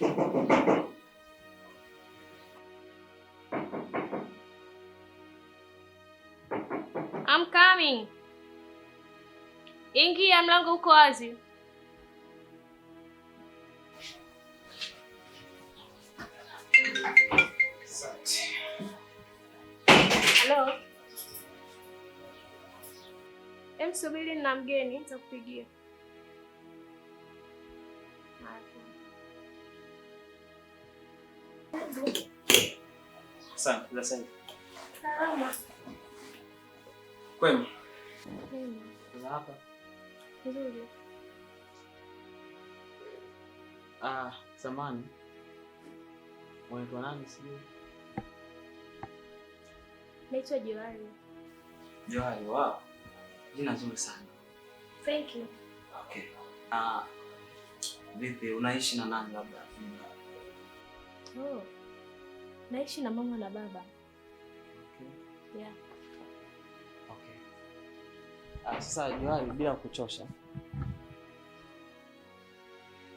I'm coming. Ingia, mlango uko wazi. Asante. Halo. Subiri na mgeni, nitakupigia. Asante, za sasa. Salama. Kwema. Kwema. Za hapa. Nzuri. Ah, samani. Unaitwa nani sijui? Naitwa Johari. Johari, wow. Jina zuri sana. Thank you. Okay. Vipi unaishi na nani labda? Oh. Naishi na mama na baba. Okay. Yeah. Okay. Sasa Johari, bila kuchosha,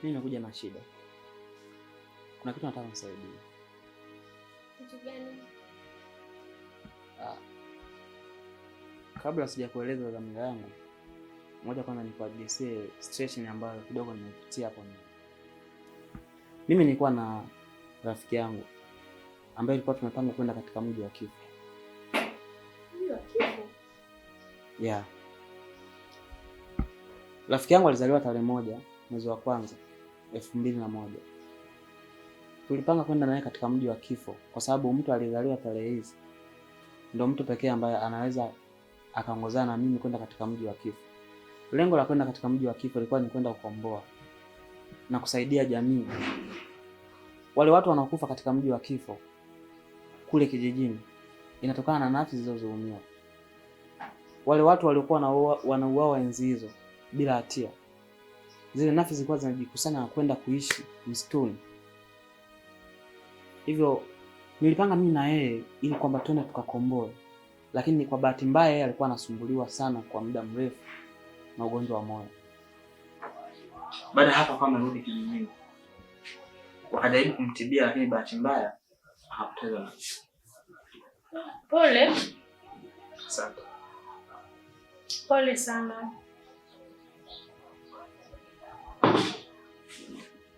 mimi nimekuja na shida. Kuna kitu nataka unisaidie. Kitu gani? Kabla sijakueleza dhamira yangu, moja kwanza nikuadisie situation ambayo kidogo nimepitia hapo nyuma. Mimi nilikuwa na rafiki yangu ambaye ilikuwa tumepanga kwenda katika mji wa kifo. Mji wa kifo? Yeah. Rafiki yangu alizaliwa tarehe 1 mwezi wa kwanza 2001. Tulipanga kwenda naye katika mji wa kifo kwa sababu mtu alizaliwa tarehe hizi ndio mtu pekee ambaye anaweza akaongozana na mimi kwenda katika mji wa kifo. Lengo la kwenda katika mji wa kifo ilikuwa ni kwenda kukomboa na kusaidia jamii. Wale watu wanaokufa katika mji wa kifo kule kijijini inatokana na nafsi zilizodhulumiwa. Wale watu waliokuwa wanauawa enzi hizo bila hatia, zile nafsi zilikuwa zinajikusanya na kwenda kuishi msituni. Hivyo nilipanga mimi na yeye ili kwamba twende tukakomboe, lakini kwa bahati mbaya yeye alikuwa anasumbuliwa sana kwa muda mrefu na ugonjwa wa moyo. Baada ya hapo akawa amerudi kijijini, wakajaribu kumtibia, lakini bahati mbaya akapoteza maisha. Pole. Asante. Pole sana.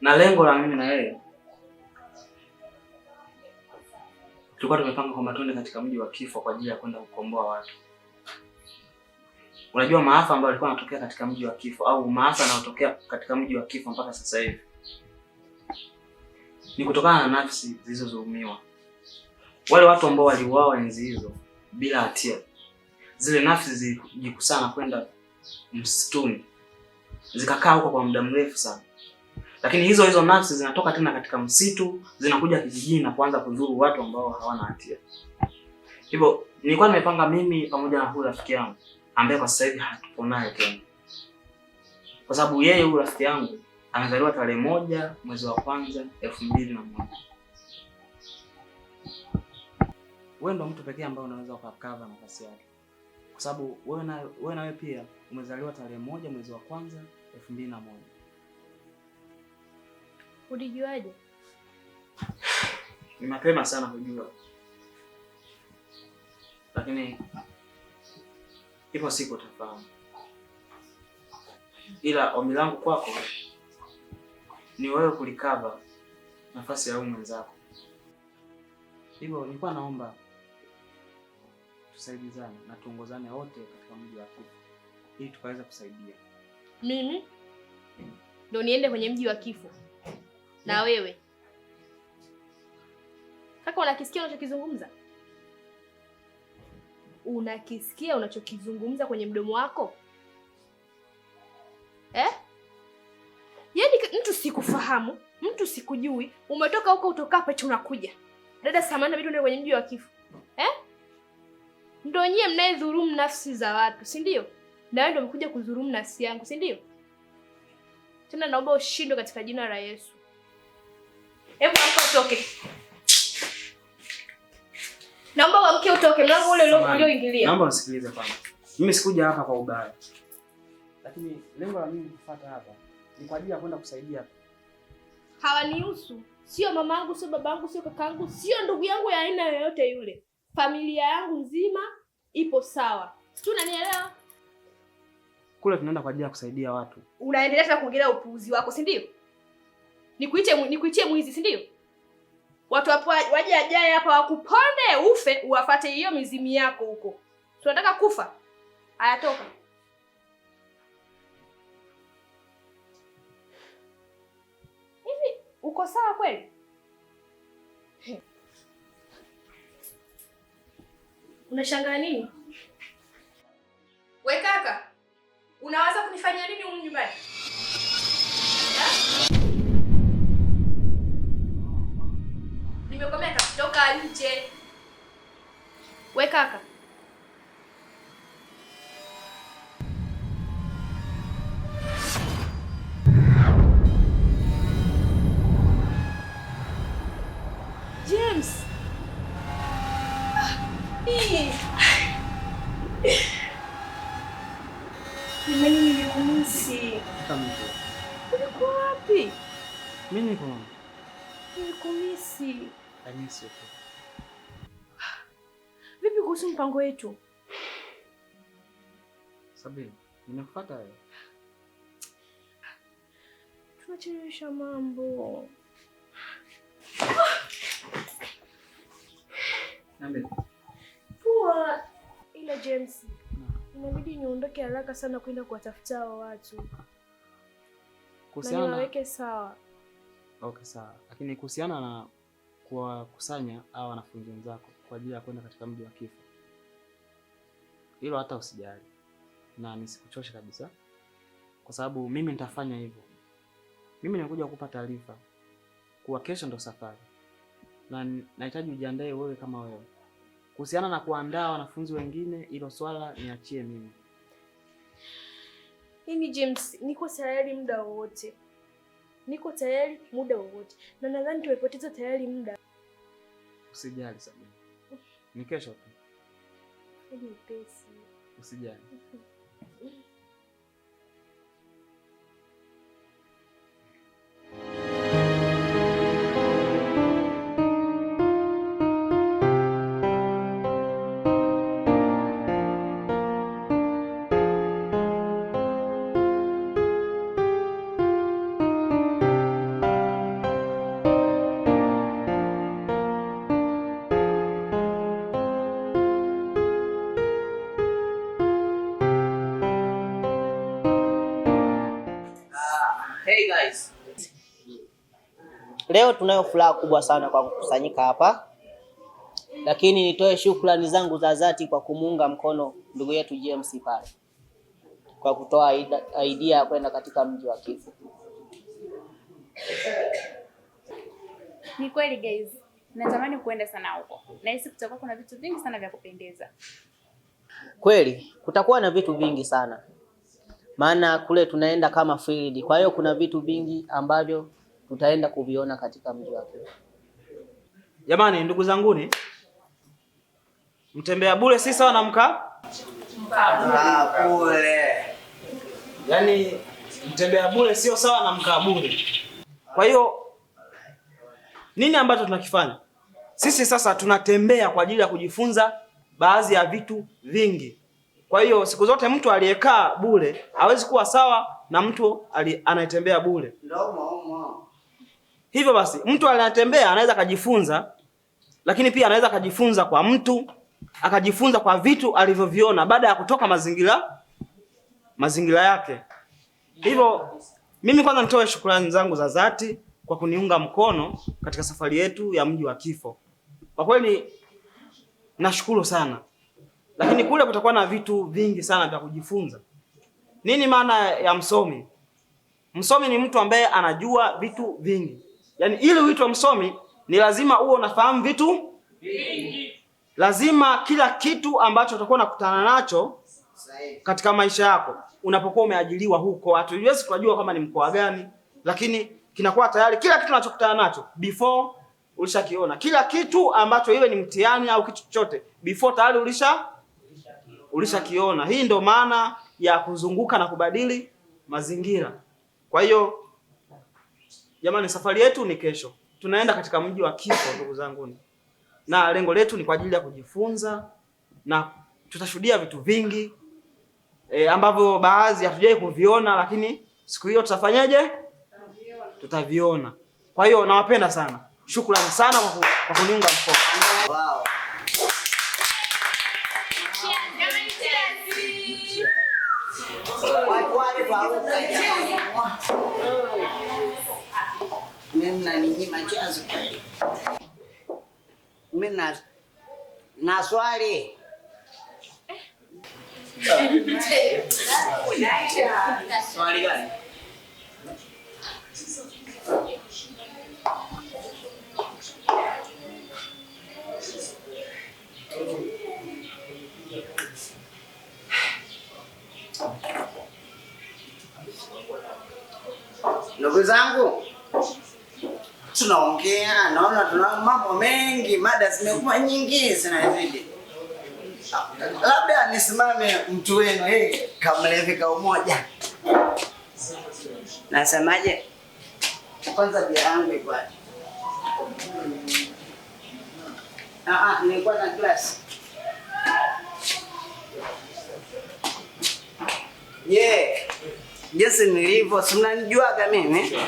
Na lengo la mimi na yeye tulikuwa tumepanga kwamba twende katika mji wa kifo kwa ajili ya kwenda kukomboa watu. Unajua maafa ambayo yalikuwa yanatokea katika mji wa kifo au maafa yanayotokea katika mji wa kifo mpaka sasa hivi ni kutokana na nafsi zilizodhulumiwa. Wale watu ambao waliuawa enzi hizo bila hatia, zile nafsi zilijikusanya kwenda msituni, zikakaa huko kwa muda mrefu sana. Lakini hizo hizo nafsi zinatoka tena katika msitu, zinakuja kijijini na kuanza kudhuru watu ambao hawana hatia. Hivyo nilikuwa nimepanga mimi pamoja na huyu rafiki yangu ambaye kwa sasa hivi hatupo naye tena, kwa sababu yeye huyu rafiki yangu amezaliwa tarehe 1 mwezi wa kwanza 2001. Wewe ndo mtu pekee ambaye unaweza ukakava nafasi yake, kwa sababu wewe na wewe pia umezaliwa tarehe 1 mwezi wa kwanza 2001. Ulijuaje? Ni mapema sana kujua, lakini ipo siku utafahamu. Ila ombi langu kwako ni wewe kulikava nafasi ya huyu mwenzako. Hivyo nilikuwa naomba tusaidizane na tuongozane wote katika mji wa kifo ili tukaweza kusaidia. Mimi ndo niende kwenye mji wa kifo na wewe kaka, unakisikia unachokizungumza? Unakisikia unachokizungumza kwenye mdomo wako eh? Yaani mtu sikufahamu, mtu sikujui, umetoka huko utokapo eti unakuja dada samani na vitu kwenye mji wa kifo eh? Ndio nyie mnayedhulumu nafsi za watu, si ndio? Na wewe ndio umekuja kudhulumu nafsi yangu, si ndio? Tena naomba ushindwe katika jina la Yesu. Hebu amka utoke. Naomba uamke utoke mlango ule ulioingilia. Naomba unisikilize kwanza. Mimi sikuja hapa kwa ubaya. Lakini lengo la mimi kufuata hapa ni kwa ajili ya kwenda kusaidia. Hawanihusu. Sio mamangu, sio babangu, sio kakaangu, sio ndugu yangu ya aina yoyote yule. Familia yangu nzima ipo sawa. Sijui unanielewa? Kule tunaenda kwa ajili ya kusaidia watu. Unaendelea tena kuongelea upuuzi wako, si ndio? Nikuitie mwizi, si ndio? Watu hapo waje ajaye hapa wakuponde ufe, uwafate hiyo mizimu yako huko. Tunataka kufa. Haya, toka. Hivi uko sawa kweli? Unashangaa nini? We kaka, unawaza kunifanyia nini humu nyumbani? Nimekwambia toka nje. We kaka. James. Jamani, nilikumisi. Ulikuwa wapi? Mimi niko. Nilikumisi. I miss you too. Vipi kuhusu mpango wetu? Sabini, nimekufuata wewe. Tunachelewesha mambo. Niambie. Poa. Ila James, inabidi niondoke haraka sana kwenda kuwatafuta hao watu. Kuhusiana na niwaweke sawa. Okay, sawa. Lakini kuhusiana na kuwakusanya hao wanafunzi wenzako kwa ajili ya kwenda katika mji wa kifo, hilo hata usijali na nisikuchoshe kabisa, kwa sababu mimi nitafanya hivyo. Mimi nimekuja kukupa taarifa kuwa kesho ndo safari na nahitaji ujiandae wewe kama wewe. Kuhusiana na kuandaa wanafunzi wengine, hilo swala niachie mimi. Mimi James, niko tayari muda wowote. Niko tayari muda wowote. Na nadhani tumepoteza tayari muda. Usijali Sabina. Ni kesho tu. Ni pesi. Usijali. Hey guys. Leo tunayo furaha kubwa sana kwa kukusanyika hapa, lakini nitoe shukrani zangu za dhati kwa kumuunga mkono ndugu yetu James pale kwa kutoa idea ya kwenda katika mji wa kifo. Ni kweli guys, natamani kuenda sana huko. Nahisi kutakuwa kuna vitu vingi sana vya kupendeza. Kweli kutakuwa na vitu vingi sana, maana kule tunaenda kama field. Kwa hiyo kuna vitu vingi ambavyo tutaenda kuviona katika mji wa kifo. Jamani, ndugu zanguni, mtembea bure si sawa na mkaa bure. Yaani mtembea bure sio sawa na mkaa bure. Kwa hiyo nini ambacho tunakifanya sisi sasa? Tunatembea kwa ajili ya kujifunza baadhi ya vitu vingi. Kwa hiyo siku zote mtu aliyekaa bure hawezi kuwa sawa na mtu anayetembea bure. Hivyo basi mtu anayetembea anaweza kujifunza, lakini pia anaweza kujifunza kwa mtu, akajifunza kwa vitu alivyoviona baada ya kutoka mazingira yake. Hivyo mimi kwanza nitoe shukrani zangu za dhati kwa kuniunga mkono katika safari yetu ya mji wa kifo. Kwa kweli nashukuru sana. Lakini kule kutakuwa na vitu vingi sana vya kujifunza. Nini maana ya msomi? Msomi ni mtu ambaye anajua vitu vingi. Yaani ili uitwe msomi ni lazima uwe unafahamu vitu vingi. Lazima kila kitu ambacho utakuwa unakutana nacho katika maisha yako unapokuwa umeajiriwa huko, hatuwezi kujua kama ni mkoa gani, lakini kinakuwa tayari kila kitu unachokutana nacho before ulishakiona. Kila kitu ambacho iwe ni mtihani au kitu chochote before tayari ulishakiona. Hii ndio maana ya kuzunguka na kubadili mazingira. Kwa hiyo Jamani, safari yetu ni kesho. Tunaenda katika mji wa kifo, ndugu zangu. Na lengo letu ni kwa ajili ya kujifunza na tutashuhudia vitu vingi ambavyo baadhi hatujawahi kuviona, lakini siku hiyo tutafanyaje? Tutaviona. Kwa hiyo nawapenda sana. Shukrani sana kwa kuniunga mkono. Wow. Mimi mnaninyima chanzo kweli. Mimi na swali. Swali gani? Ndugu zangu, tunaongea, naona tuna mambo mengi, mada zimekuwa nyingi zinazidi. Labda nisimame mtu wenu, kamlevi ka umoja. Nasemaje? Kwanza bia yangu iko wapi? Nilikuwa na glass. Yeah. Jinsi nilivyo, si mnanijuaga mimi?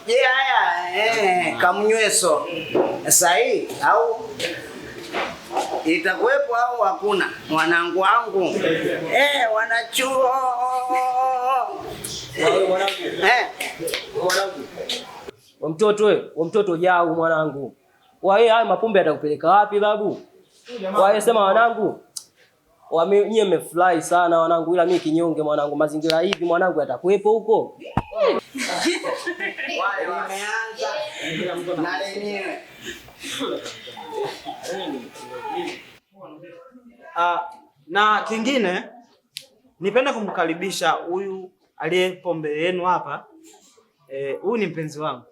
Je, haya kamnyweso sahi au itakuwepo au hakuna? Mwanangu wangu wanachuo. Mwanangu. Mtoto wewe, mtoto jau mwanangu. Wewe haya mapumbe atakupeleka wapi babu? Wewe sema wanangu. Nyie mmefurahi sana wanangu, ila mimi kinyonge mwanangu, mazingira hivi mwanangu yatakuwepo huko. Nimeanza na lenyewe. Na kingine nipenda kumkaribisha huyu aliyepo mbele yenu hapa. Huyu ni mpenzi wangu.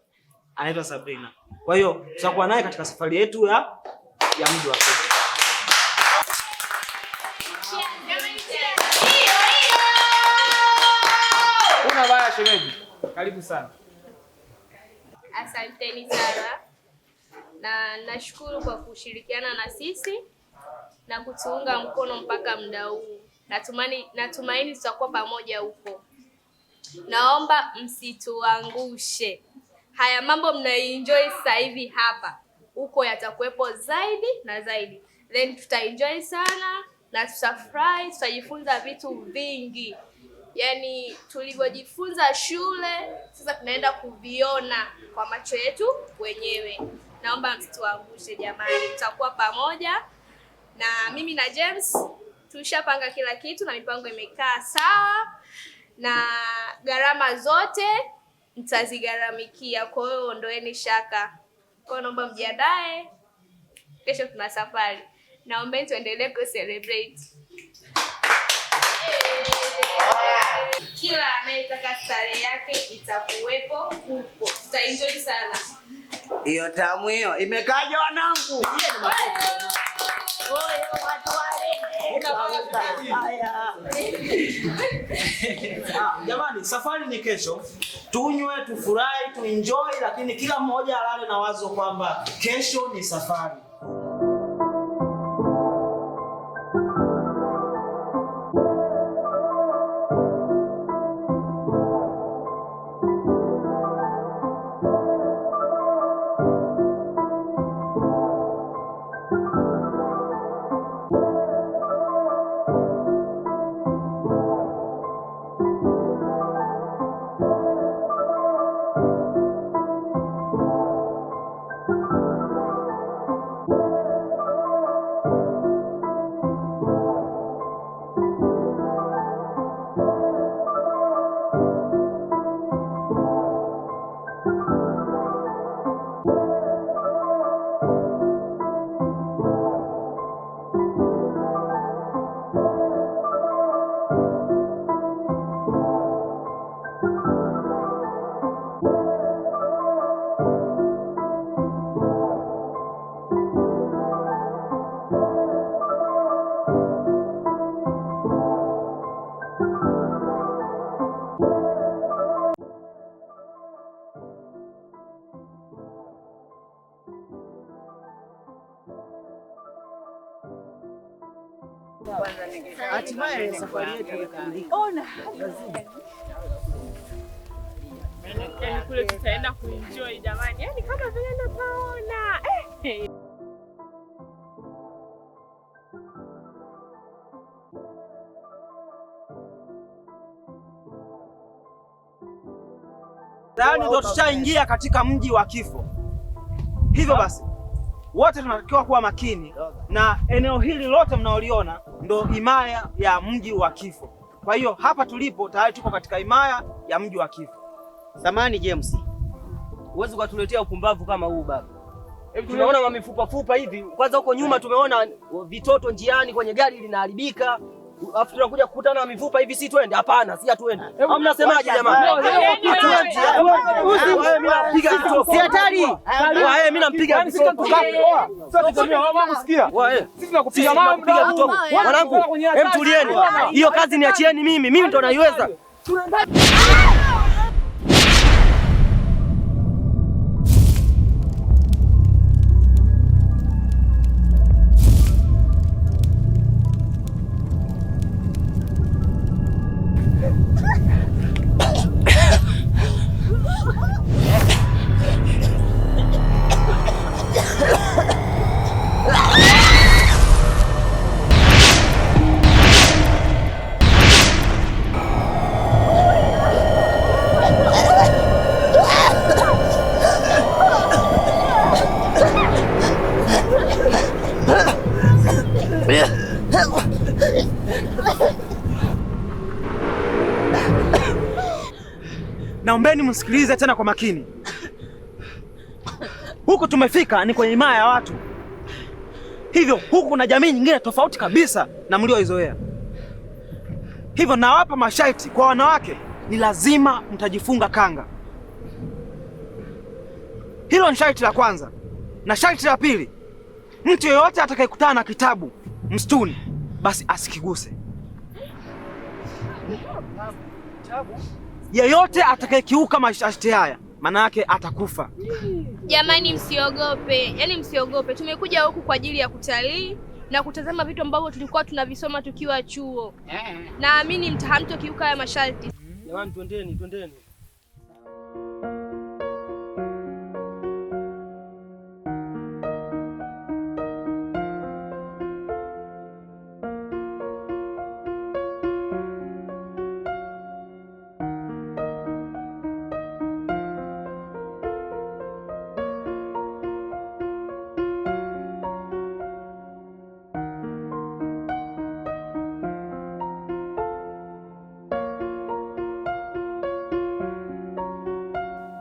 Anaitwa Sabrina. Kwa hiyo tutakuwa naye katika safari yetu ya mji wa kifo. Una baya shemeji. Karibu sana. Asanteni sana. Na nashukuru kwa kushirikiana na sisi na kutuunga mkono mpaka muda huu. Natumaini tutakuwa pamoja huko. Naomba msituangushe. Haya mambo mnaenjoy sasa hivi hapa, huko yatakuwepo zaidi na zaidi. Then tutaenjoy sana na tutafurahi, tutajifunza vitu vingi. Yaani tulivyojifunza shule sasa tunaenda kuviona kwa macho yetu wenyewe. Naomba msituangushe jamani, tutakuwa pamoja. Na mimi na James tushapanga kila kitu na mipango imekaa sawa, na gharama zote mtazigharamikia. Kwa hiyo ondoeni shaka. Kwa hiyo naomba mjiandae, kesho tuna safari. Naombeni tuendelee ku celebrate. Kila anayetaka starehe yake itakuwepo huko. Tutaenjoy sana. Hiyo tamu hiyo imekaja wanangu. Jamani, safari ni kesho. Tunywe, tufurahi, tuenjoy, lakini kila mmoja alale na wazo kwamba kesho ni safari. Hatimaye safari yetu imekamilika. Ona. Yaani kule tutaenda kuenjoy jamani. Yaani kama vile napaona. Tayari ndio tushaingia katika mji wa kifo. Hivyo basi wote tunatakiwa kuwa makini na eneo hili lote mnaoliona ndo himaya ya mji wa kifo. Kwa hiyo hapa tulipo tayari tuko katika himaya ya mji wa kifo. Samani James, huwezi ukatuletea upumbavu kama huu baba. Tunaona mamifupa fupa hivi. Kwanza huko nyuma tumeona vitoto njiani kwenye gari linaharibika. Alafu tunakuja kukutana na mifupa hivi, si twende? Hapana, si hatuende. Au mnasemaje jamani? Mimi napiga kitoko. Si hatari. Wewe mimi nampiga kitoko. Sisi tunakupiga mawe kitoko. Mwanangu, hem tulieni. Hiyo kazi niachieni mimi. Mimi ndo naiweza. Naombeni msikilize tena kwa makini. Huku tumefika ni kwenye himaya ya watu. Hivyo huku kuna jamii nyingine tofauti kabisa na mlioizoea. Hivyo nawapa masharti kwa wanawake, ni lazima mtajifunga kanga. Hilo ni sharti la kwanza. Na sharti la pili, mtu yeyote atakayekutana na kitabu msituni basi asikiguse. Yeyote atakayekiuka masharti haya maana yake atakufa. Jamani msiogope, yaani msiogope. Tumekuja huku kwa ajili ya kutalii na kutazama vitu ambavyo tulikuwa tunavisoma tukiwa chuo. Naamini hamtokiuka haya masharti. Jamani twendeni, twendeni.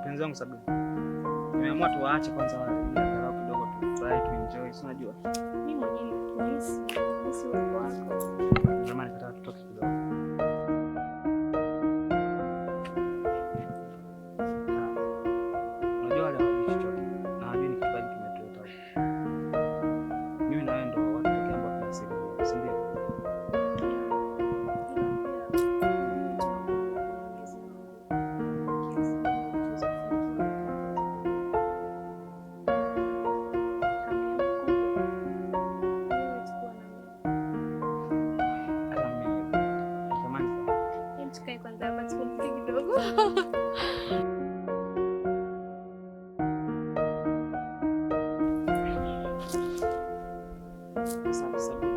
Mpenzi wangu Sabina, nimeamua tuwaache kwanza wale ili angalau kidogo tufurahi, tuenjoy, si unajua? Mimi mwenyewe nahisi uwepo wako. Jamani, nataka tutoke kidogo. Unajua wale hawajui chochote na hawajui ni kitu gani kimetuleta huku. Mimi na wewe ndo watu pekee ambao tunasaidia, si ndio? Tukae kwanza hapa tupumzike kidogo. Asante Sabina.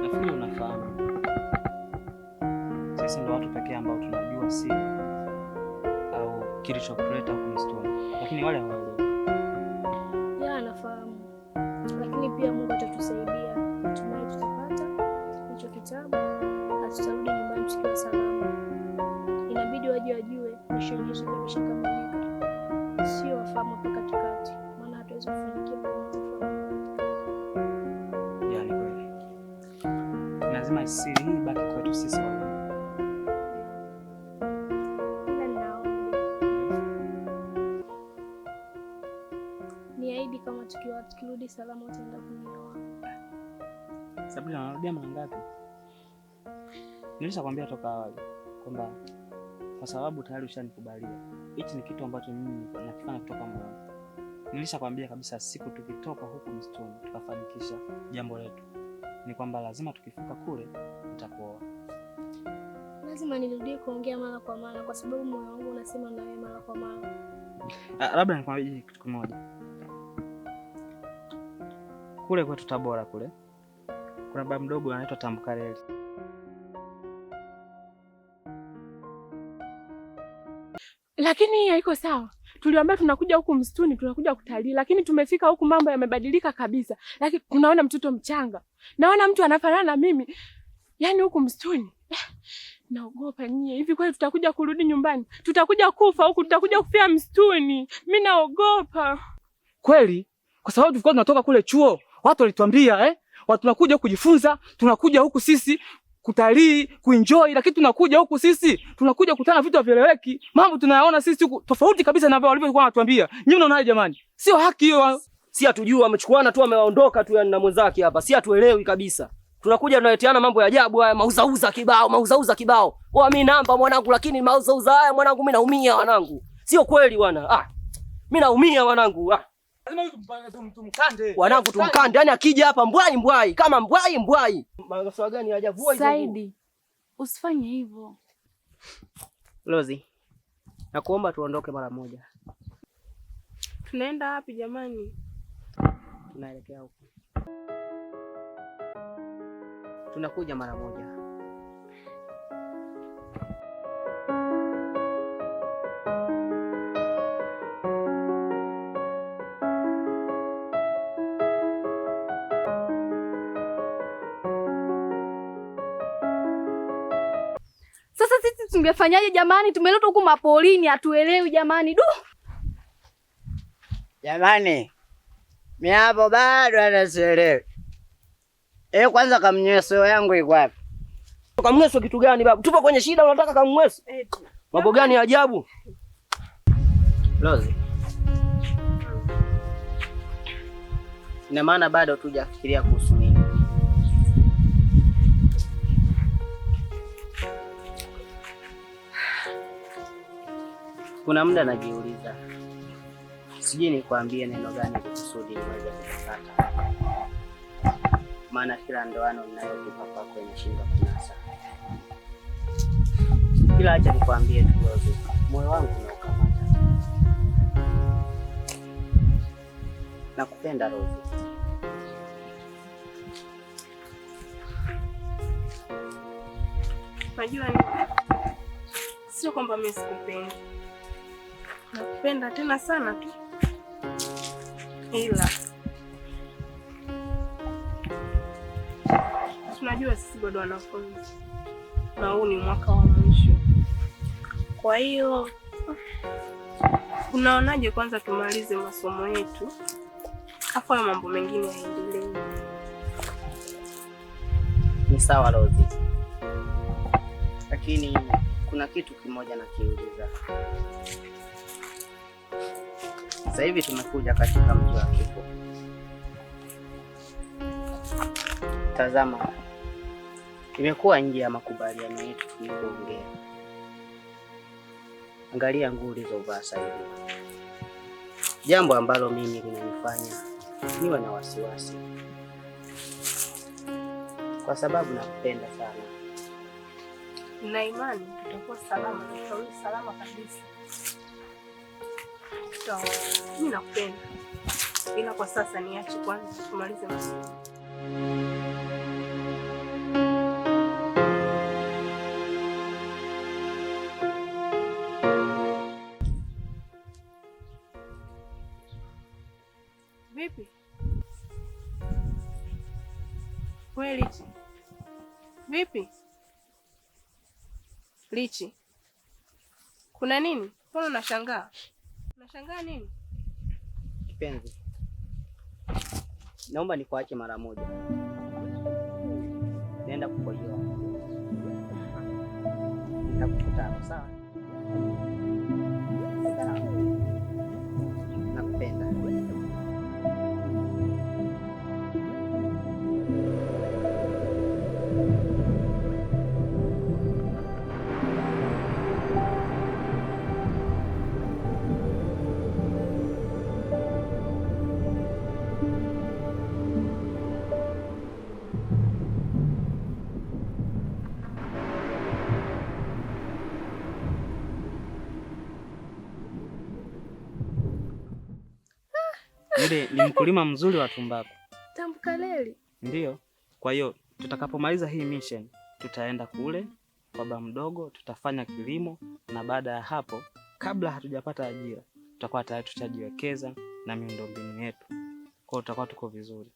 Nafikiri unafahamu sisi ndo watu pekee ambao tunajua siri au kilichotuleta huku msituni, lakini wale hawaelewi. Ya, nafahamu, lakini pia Mungu atatusaidia. Natumai tutapata hicho kitabu na tutarudi nyumbani tukiwa salama. Inabidi waje wajue misheni yetu imeshakamilika, sio wafahamu hapa katikati, maana hatuwezi kufanikiwa kama watafahamu katikati. Ya, ni kweli. Lazima siri hii ibaki kwetu sisi wawili. Ila ninaomba niahidi kama tukirudi salama utaenda kunioa. Sabrina, narudia mara ngapi? Nilishakwambia toka awali kwamba kwa sababu tayari ushanikubalia, hichi ni kitu ambacho mimi nakifanya kutoka moyoni. Nilishakwambia kabisa siku tukitoka huku msituni tukafanikisha jambo letu, ni kwamba lazima tukifika kule nitakuoa. Lazima nirudie kuongea mara kwa mara kwa sababu moyo wangu unasema na wewe mara kwa mara. Labda nikwambie kitu kimoja. Kule kwetu Tabora kule kuna baba mdogo anaitwa Tambukareli. Lakini hii haiko sawa. Tuliwaambia tunakuja huku msituni, tunakuja kutalii, lakini tumefika huku mambo yamebadilika kabisa. Lakini tunaona mtoto mchanga. Naona mtu anafanana na mimi. Yaani huku msituni. Naogopa nyie. Hivi kweli tutakuja kurudi nyumbani? Tutakuja kufa huku, tutakuja kufia msituni. Mimi naogopa. Kweli, kwa sababu tulikuwa tunatoka kule chuo, watu walituambia watu tunakuja kujifunza, tunakuja huku sisi kutalii, kuenjoy, lakini tunakuja huku sisi tunakuja kukutana vitu havieleweki. Mambo tunayaona sisi huku tofauti kabisa na walivyokuwa wanatuambia. Nyinyi mnaonaje jamani? Sio haki hiyo. Si hatujui wamechukuana tu wameondoka tu yani na mwenzake hapa. Si hatuelewi kabisa. Tunakuja tunaleteana mambo ya ajabu haya, mauzauza kibao, mauzauza kibao. Oa mimi namba mwanangu, lakini mauzauza haya mwanangu mimi naumia mwanangu. Sio kweli bwana. Mimi naumia mwanangu. Lazima tumkande. Wanangu tumkande. Yaani akija hapa mbwai mbwai, kama mbwai mbwai. Magosoa gani hajavua hizo? Saidi, usifanye hivyo. Lozi, nakuomba tuondoke mara moja. Tunaenda wapi jamani? Tunaelekea huko. Tunakuja mara moja. Sasa sisi tungefanyaje jamani? Tumeletwa huku mapolini hatuelewi jamani. Du. Jamani, mimi hapo bado hata sielewi. Kwanza kamnyweso yangu iko wapi? Kamnyweso kitu gani babu? Tupo kwenye shida unataka kamnyweso? Mambo gani ajabu? Lozi. Ina maana bado tujafikiria kuhusu mimi. Kuna muda najiuliza, sijui nikwambie neno gani kusudi niweze kukupata. Maana kila ndoano ninayotupa kwako inashindwa kunasa. Ila acha nikwambie tu Rozi, moyo wangu unaukamata. Nakupenda Rozi. Najua ni sio kwamba mimi sikupendi. Nakupenda tena sana tu. Ila tunajua sisi bado wanafunzi na huu ni mwaka wa mwisho. Kwa hiyo unaonaje kwanza tumalize masomo yetu afu hayo mambo mengine yaendelee? Ni sawa Rozi, lakini kuna kitu kimoja nakiuliza. Sasa hivi tumekuja katika mji wa kifo. Tazama, imekuwa nje ya makubaliano yetu tulipoongea. Angalia nguo ulizovaa sasa hivi, jambo ambalo mimi linanifanya niwe na wasiwasi, kwa sababu nakupenda sana. Na imani tutakuwa salama, tutarudi salama kabisa. Mimi nakupenda, ila kwa sasa niache kwanza tumalize masomo. Vipi? Wewe Lichi. Vipi? Lichi. Kuna nini? Mbona unashangaa? Unashangaa nini? Kipenzi, naomba nikuache mara moja. Naenda kukojoa. Nitakukuta hapo, sawa? Sawa. Nakupenda. Yule ni mkulima mzuri wa tumbaku. Tambukareli. Ndiyo. Kwa hiyo tutakapomaliza hii mission tutaenda kule kwa baba mdogo, tutafanya kilimo na baada ya hapo, kabla hatujapata ajira, tutakuwa tayari tushajiwekeza na miundombinu yetu. Kwa hiyo tutakuwa tuko vizuri.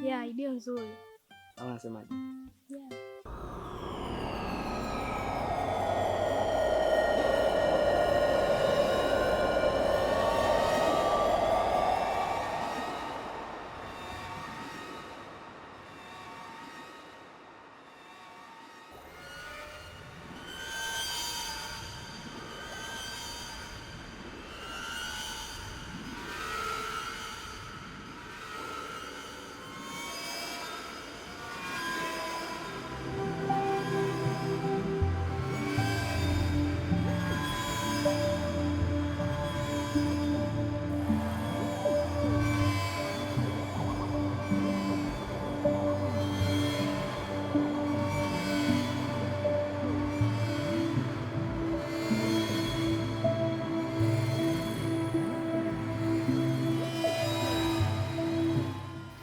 Yeah, idea nzuri. Au unasemaje? Yeah.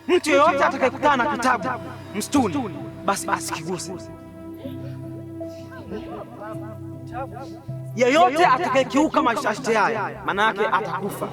Mtu yeyote atakayekutana na kitabu msituni basi asikiguse. Yeyote atakayekiuka masharti haya, maana yake atakufa.